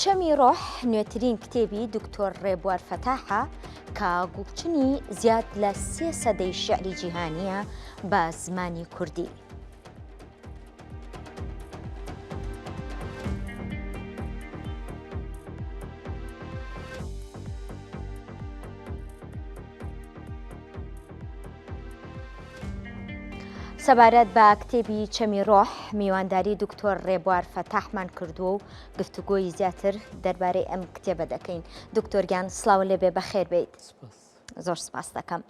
چەمی ڕۆح نوێترین کتێبی دکتۆر ڕێبوار فەتاحە کە گوڵچنی زیاد لە سێ سەدەی شیعری جیهانییە بە زمانی کوردی. سەبارەت بە کتێبی چەمی ڕۆح میوانداری دکتۆر ڕێبوار فەتاحمان کردووە و گفتوگۆی زیاتر دەربارەی ئەم کتێبە دەکەین دکتۆرگیان سڵاو لێبێ بەخێر بیت زۆر سپاس دەکەم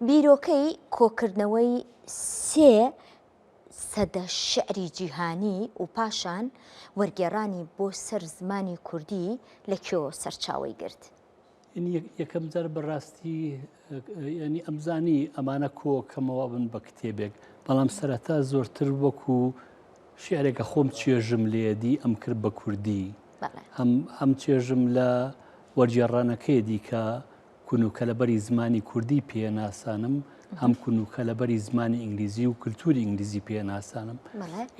بیرۆکەی کۆکردنەوەی سێ سەدە شعری جیهانی و پاشان وەرگێڕانی بۆ سەر زمانی کوردی لە کوێوە سەرچاوەی گرت؟ یەکەم جار بەڕاستی ینی ئەمزانی ئەمانە کۆکەمەوە بن بە کتێبێک بەڵام سەرەتا زۆرتر وەکو شعرێکە خۆم چێژم لێدی ئەم کرد بە کوردی هەم هەم چێژم لە وەرگێڕانەکەی دیکە کونوکەلەبەری زمانی کوردی پێ ناسانم هەم کونوکەلەبەری زمانی ئینگلیزی و کللتوری ئینگلیزی پێ ناسانم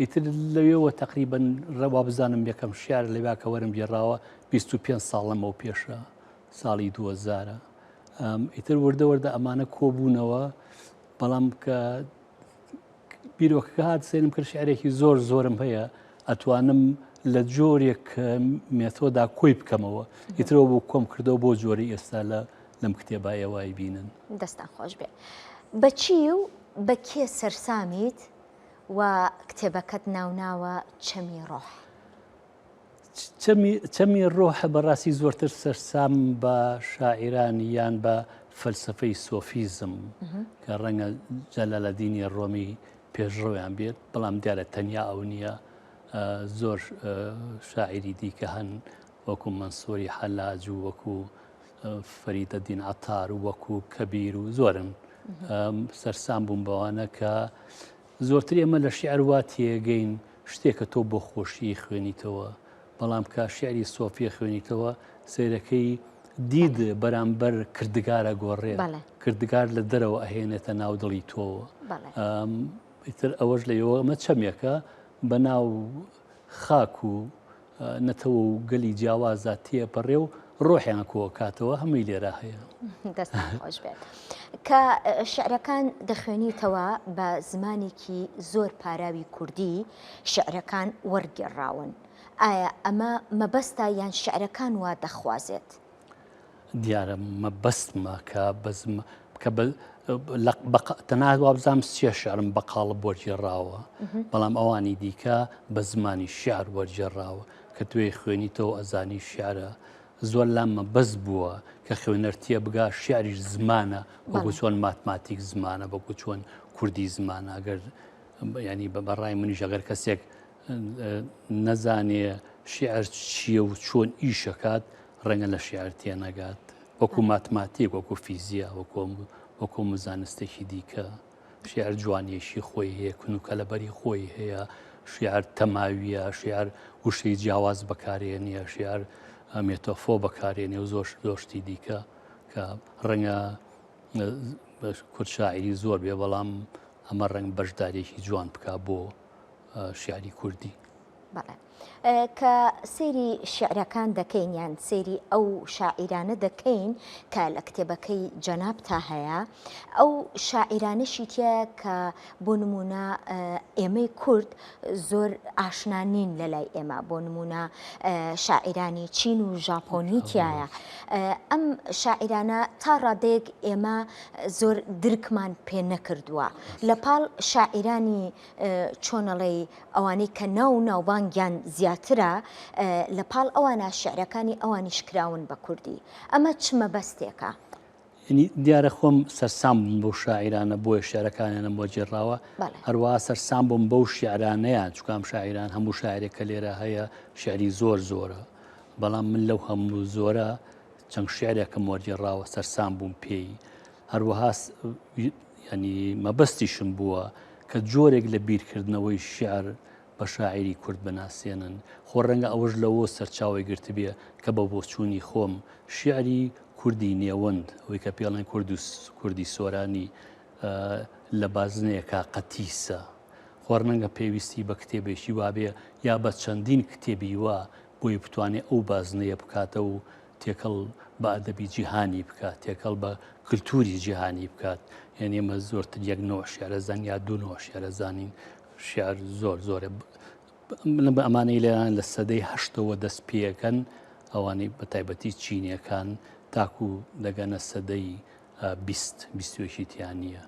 ئیتر لەوێوە تقریبن ڕەوا بزانم یەکەم شعر لەویا کە وەرم گێڕاوە 25 ساڵ لەمەو پێشە ساڵی 2000 ئیتر وردە وردە ئەمانە کۆبوونەوە بەڵام کە بیرۆکەکە هات سەیرم کرد شعرێکی زۆر زۆرم هەیە ئەتوانم لە جۆرێک مێتۆدا کۆی بکەمەوە ئیترەوە بۆ کۆم کردەوە بۆ جۆری ئێستا لە لەم کتێبا ئێوای بینن. دەستان خۆش بێ. بەچی و بە کێ سەرسامیت و کتێبەکەت ناوناوە چەمی ڕۆح؟ چەمی ڕۆح بەڕاستی زۆرتر سەرسام بە شاعیران یان بە فەلسفەی سۆفیزم کە ڕەنگە جەلالەدینی ڕۆمی پێشڕەویان بێت بەڵام دیارە تەنیا ئەو نییە زۆر شاعیری دیکە هەن وەکو مەنسوری حەلاج و وەکو فەریدەدین عەتار و وەکو کەبیر و زۆرن سەرسام بووم بەوانە کە زۆرتر ئێمە لە شیعر وا تێگەین شتێکە تۆ بۆ خۆشی خوێنیتەوە، بەڵام کە شیعری سۆفیە خوێنیتەوە سەیرەکەی دید بەرامبەر کردگارە گۆڕێ کردگار لە دەرەوە ئەهێنێتە ناو دڵی تۆوە ئیتر ئەوەش لەوە ئەمە چەمێکە بە ناو خاک و نەتەوە و گەلی جیاوازدا تێپەڕێ و ڕۆحیان کۆکاتەوە هەمووی لێرە هەیە. دەستان خۆش بێت. کە شعرەکان دەخوێنیتەوە بە زمانێکی زۆر پاراوی کوردی شعرەکان وەرگێڕراون. ئایا ئەمە مەبەستە یان شعرەکان وا دەخوازێت؟ دیارە مەبەستمە کە بەزم کە تەنها وابزانام سێ شعرم بە قاڵب وەرگێڕاوە بەڵام ئەوانی دیکە بە زمانی شعر وەرگێڕاوە کە توێ خوێنیتەوە ئەزانی شعرە زۆر لام مەبەست بووە کە خوێنەر تێبگا شعریش زمانە وەکو چۆن ماتماتیک زمانە وەکو چۆن کوردی زمانە ئەگەر ینی بە بەڕای منیش ئەگەر کەسێک نەزانێ شیعر چییە و چۆن ئیشەکات ڕەنگە لە شیعر تێنەگات وەکو ماتماتیک وەکو فیزیا وەکو زانستێکی دیکە شیعر جوانیەکی خۆی هەیە کونوکەلەبەری خۆی هەیە شیعر تەماویە شیعر وشەی جیاواز بەکارێنیە شیعر مێتۆفۆ بەکارێنێ و زۆر زۆر شتی دیکە کە ڕەنگە کورد شاعری زۆر بێ بەڵام ئەمە ڕەنگ بەشدارێکی جوان بک بۆ شیعری کوردی. بەڵێ. کە سەیری شیعرەکان دەکەین یان سەیری ئەو شاعیرانە دەکەین کە لە کتێبەکەی جەنابتا هەیە ئەو شاعیرانەشی تیایە کە بۆ نمونە ئێمەی کورد زۆر ئاشنا نین لە لای ئێمە بۆ نمونە شاعیرانی چین و ژاپۆنی تایە ئەم شاعیرانە تا ڕادەیەک ئێمە زۆر درکمان پێ نەکردووە لە پاڵ شاعیرانی چۆنەڵێی ئەوانەی کە ناو و ناوبانگیان زیاترە لە پاڵ ئەوانە شیعرەکانی ئەوانیش کراون بە کوردی ئەمە چ مەبەستێکە؟ یەنی دیارە خۆم سەرسام بووم بەو شاعیرانە بۆیە شیعرەکانیانم وەرگێڕاوە هەروەها سەرسام بووم بەو شیعرانەیان چونکە ئەم شاعیران هەموو شاعرێک کە لێرە هەیە شیعری زۆر زۆرە بەڵام من لەو هەموو زۆرە چەند شیعرێکم وەرگێڕاوە سەرسام بووم پێی هەروەها ینی مەبەستیشم بووە کە جۆرێک لە بیرکردنەوەی شیعر بە شاعیری کورد بناسێنن خۆ ڕەنگە ئەوەش لەوە سەرچاوەی گرتبێ کە بە بۆچوونی خۆم شیعری کوردی نێوەند ئەوەی کە پێڵێن کورد و کوردی سۆرانی لە بازنەیەکا قەتیسە خۆ ڕەنگە پێویستی بە کتێبێکی وابێ یا بە چەندین کتێبی وا. بۆی بتوانێت ئەو بازنەیە بکاتە و تێکەڵ بە ئەدەبی جیهانی بکات، تێکەڵ بە کلتوری جیهانی بکات. یعنی ئێمە زۆرتر یەک نەوع شیعرە زانین یا دوو نەوع شیعرە زانین، شیعر زۆر زۆرە. بە ئەمانەی لەیان لە سەدەی هەشتەوە دەست پێەکەن، ئەوانەی بە تایبەتی چینیەکان تاکو دەگەنە سەدەی 20 بیستوێکی تیان نییە.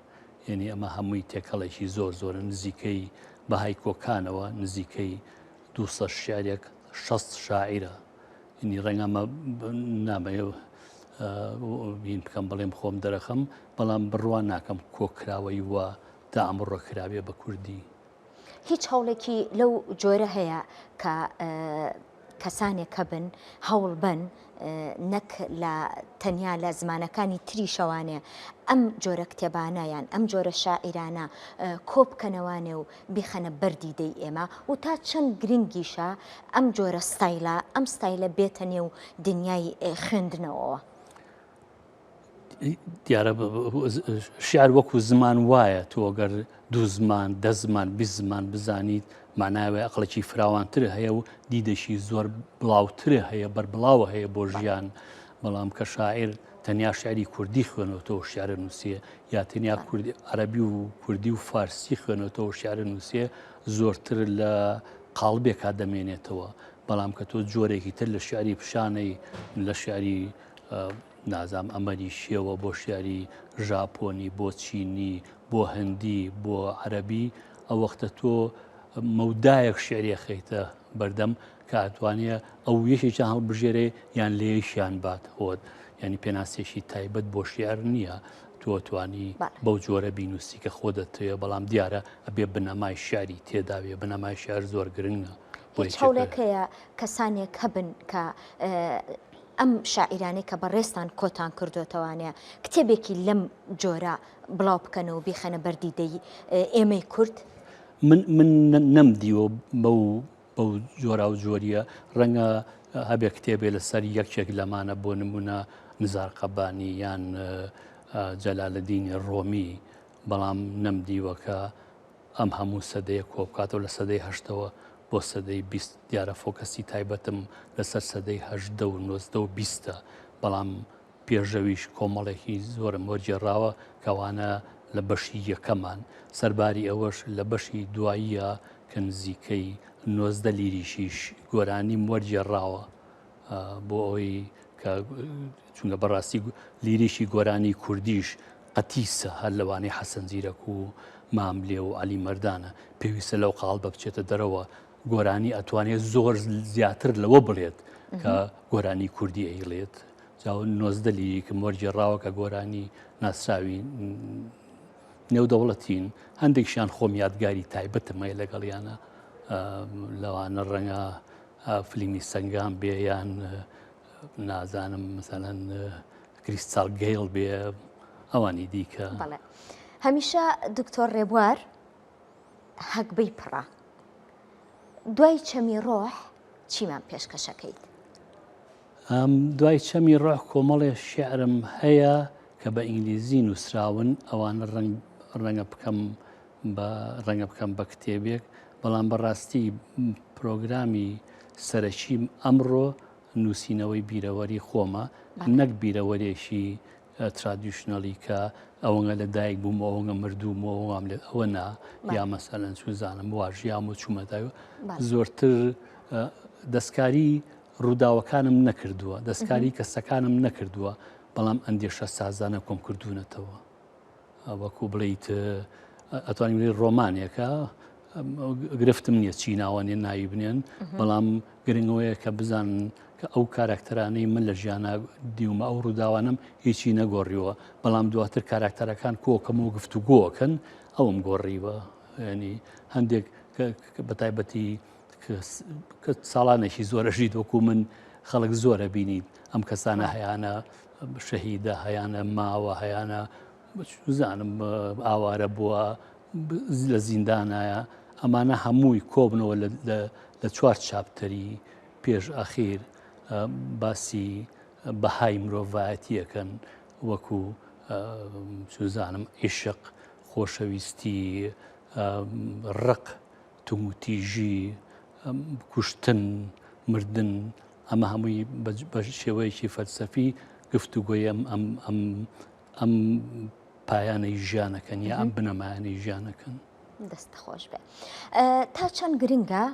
یعنی ئەمە هەمووی تێکەڵێکی زۆر زۆرە نزیکەی بەهای کۆکانەوە نزیکەی 200 شعرێک 60 شاعیرە ینی ڕەنگە ئەمە نامەوێ هین بکەم بڵێم خۆم دەرەخەم بەڵام بڕوا ناکەم کۆکراوەی وا تا ئەمڕۆ کرابێ بە کوردی. هیچ هەوڵێکی لەو جۆرە هەیە کە کەسانێک هەبن هەوڵ بەن نەک لە تەنیا لە زمانەکانی تریشەوانێ ئەم جۆرە کتێبانە یان ئەم جۆرە شاعیرانە کۆ بکەنەوانێ و بیخەنە بەر دیدەی ئێمە و تا چەند گرنگیشە ئەم جۆرە ستایلە ئەم ستایلە بێتە نێو دنیای خوێندنەوەوە. دیارە شیعر وەکو زمان وایە تۆ گەر دوو زمان دە زمان 20 زمان بزانیت معناوێ ئەقڵێکی فراوانتر هەیە و دیدەشی زۆر بڵاوتر هەیە بەربڵاوە هەیە بۆ ژیان بەڵام کە شاعیر تەنیا شعری کوردی خوێنەوەتەوە شعر نووسێ یا تەنیا کوردی عەربی و کوردی و فارسی خوێنەوەتەوە شعر نووسێ زۆرتر لە قاڵبێکا دەمێنێتەوە بەڵام کە تۆ جۆرێکی تر لە شعری پیشانەی لە شعری نازام ئەمەریکیەوە بۆ شعری ژاپۆنی بۆ چینی بۆ هندی بۆ عەربی ئەو وەختە تۆ مەودایەک شعری خەیتە بەردەم کە ئەتوانێ ئەو یەکێکیان هەڵبژێرێ یان لە یەکیان بات خۆت یعنی پێناسێکی تایبەت بۆ شیعر نییە تۆ توانی بەو جۆرە بینوسی کە خۆ دەتەوێ بەڵام دیارە ئەبێ بنەمای شعری تێداوێ بنەمای شعر زۆر گرنگە هیچ هەوڵێک هەیە کەسانێک هەبن کە ئەم شاعیرانەی کە بەڕێزتان کۆتان کردوتەوانە کتێبێکی لەم جۆرە بڵاو بکەنەوە بیخەنە بەردیدەی ئێمەی کورد؟ من من نەمدیوە بەو بەو جۆراوجۆرییە، ڕەنگە هەبێ کتێبێ لەسەر یەکێک لەمانە بۆ نمونە نزار قەبانی یان جەلالەدینی ڕۆمی، بەڵام نەمدیوە کە ئەم هەموو سەدەیە کۆبکاتەوە لە سەدەی هەشتەوە بۆ سەدەی 20 دیارە فۆکەسی تایبەتم لەسەر سەدەی هەژدە و نۆزدە و بیستە بەڵام پێشەویش کۆمەڵێکی زۆرم وەرگێڕاوە کەوانە لە بەشی یەکەمان، سەرباری ئەوەش لە بەشی دواییە کە نزیکەی 19 لیریکیش گۆرانیم وەرگێڕاوە بۆ ئەوەی کە چونکە بەڕاستی لیریکی گۆرانی کوردیش قەتیسە هەر لەوانەی حەسەن زیرەک و ماملێ و عەلی مەردانە پێویستە لەو قاڵبە بچێتە دەرەوە گۆرانی ئەتوانێت زۆر زیاتر لەوە بڵێت کە گۆرانی کوردی ئەیڵێت جا 19 لیریکم وەرگێڕاوە کە گۆرانی ناسراوی نێودەوڵەتین هەندێکیان خۆم یادگاری تایبەتم هەیە لەگەڵیانە لەوانە ڕەنگە فلیمی سەنگان بێ یان نازانم مثلەن کریستال گەیڵ بێ ئەوانی دیکە هەمیشە دکتۆر ڕێبوار هەگبەی پڕە دوای چەمی ڕۆح چیمان پێشکەشەکەیت؟ دوای چەمی ڕۆح کۆمەڵێ شیعرم هەیە کە بە ئینگلیزی نووسراون ئەوانە ڕەنگ ڕەنگە بکەم بە ڕەنگە بکەم بە کتێبێک بەڵام بەڕاستی پرۆگرامی سەرەکیم ئەمڕۆ نووسینەوەی بیرەوەری خۆمە نەک بیرەوەرێکی traditional ی کە ئەوەنگە لە دایک بووم و ئەوەنگە مردووم و ئەوەم لێ ئەوە نا یا مەسەلەن چوزانم وا ژیام و چوومەتاوە زۆرتر دەستکاری ڕووداوەکانم نەکردووە دەستکاری کەسەکانم نەکردووە بەڵام ئەندێشە سازانە کۆم کردوونەتەوە وەکو بڵیت ئەتوانین بڵێ ڕۆمانێکە گرفتم نییە چی ناوانێ ناوی بنێن بەڵام گرنگەوەیە کە بزانن کە ئەو کاراکتەرانەی من لە ژیانە دیومە ئەو ڕووداوانم هیچی نەگۆڕیوە بەڵام دواتر کاراکتەرەکان کۆکەم و گفتوگۆکەن ئەوم گۆڕیوە ینی هەندێک بە تایبەتی کە ساڵانێکی زۆرە ژیت وەکو من خەڵک زۆرە بینیت ئەم کەسانە هەیانە شەهیدە هەیانە ماوە هەیانە زانم ئاوارە بووە لە زیندانایە ئەمانە هەمووی کۆبنەوە لە چوار chapter ی پێش ئەخیر باسی بەهای مرۆڤایەتیەکەن وەکو چوزانم عیشق خۆشەویستی ڕق توندوتیژی، کوشتن، مردن ئەمە هەمووی بە شێوەیەکی فەلسەفی گفتوگۆی ئەم ئەم ئەم ئەم پایانەی ژیانەکەن یا ئەم بنەمایانەی ژیانەکەن. دەست خۆش بێ. تا چەند گرنگە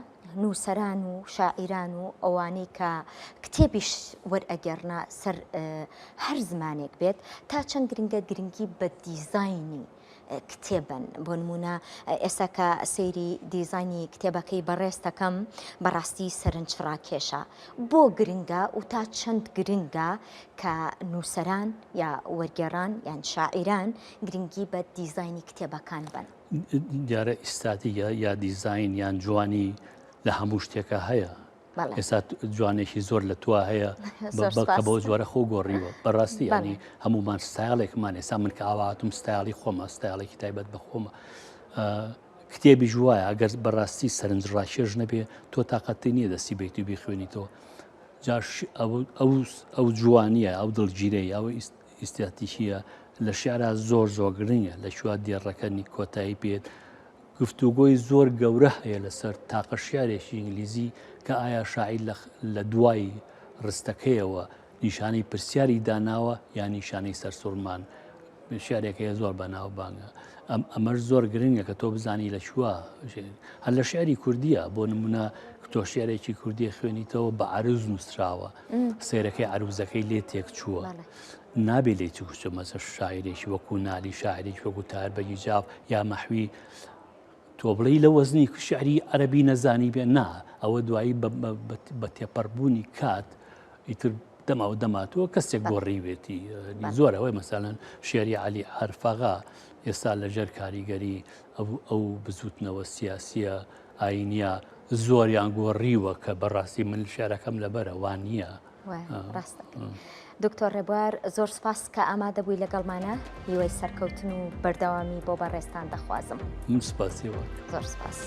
نووسەران و شاعیران و ئەوانەی کە کتێبیش وەرئەگێڕنە سەر هەر زمانێک بێت تا چەند گرنگە گرنگی بە دیزاینی کتێبن بۆ نمونە ئێستا کە سەیری دیزانی کتێبەکەی بەڕێزتەکەم بەڕاستی سەرنج ڕاکێشە بۆ گرنگە و تا چەند گرنگە کە نووسەران یا وەرگێڕان یان شاعیران گرنگی بە دیزانی کتێبەکان بن. دیارە ئیستاتیگە یا دیزین یان جوانی لە هەموو شتێکە هەیە ئێستا جوانێکی زۆر لە توا هەیە کە بەو جۆرە خۆ گۆڕیوە بەڕاستی ینی هەمومان ستایلێکمان ئێستا من کە ئاواتم ستایلی خۆمە ستایلێکی تایبەت بە خۆمە کتێبی وایە ئەگەر بەڕاستی سەرنج ڕاکێش نەبێ تۆ تااقەتی نییە دەستی بیت و بیخوێنیتەوە جاش ئەو جوانیە ئەو دڵگیرەی ئەو ئیستاتیکیە لە شعرا زۆر زۆر گرنگە لە شوات دێڕەکەنی کۆتایی پێت گفتوگۆی زۆر گەورە هەیە لەسەر تاقە شیعرێکی ئینگلیزی کە ئایا شاعیر لە دوای ڕستەکەیەوە نیشانەی پرسیاری داناوە یان نیشانەی سەرسوڕمان شیعرێک هەیە زۆر بەناوبانگە ئەمەش زۆر گرنگە کە تۆ بزانی لە کووە هەر لە شعری کوردیە بۆ نمونە تۆ شعرێکی کوردی خوێنیتەوە بە عروز نووسراوە سێرەکەی عروزەکەی لێ تێک چووە. نابێ لێی تێکچوو مەسە شاعیرێکی وەکو نالی شاعرێکی وەکو تار بەگی جاف یا مەحوی تۆ بڵێی لە وەزنی شعری عەرەبی نەزانی بێ نا ئەوە دوایی بە تێپەڕبوونی کات ئیتر دەما و دەماتەوە کەسێک گۆڕیوێتی زۆر ئەوەی مەسەلەن شێری عەلی عارفاغا ئێستا لەژێر کاریگەری ئەو بزوتنەوە سیاسیە ئاینیە زۆریان گۆڕیوە کە بەڕاستی من شعرەکەم لەبەرە وان نییە. ڕاست دکتۆر ڕێبوار زۆر سپاس کە ئامادە بووی لەگەڵمانە هیوای سەرکەوتن و بەردەوامی بۆ بەڕێزتان دەخوازم من سپاسیەوە زۆر سپاس.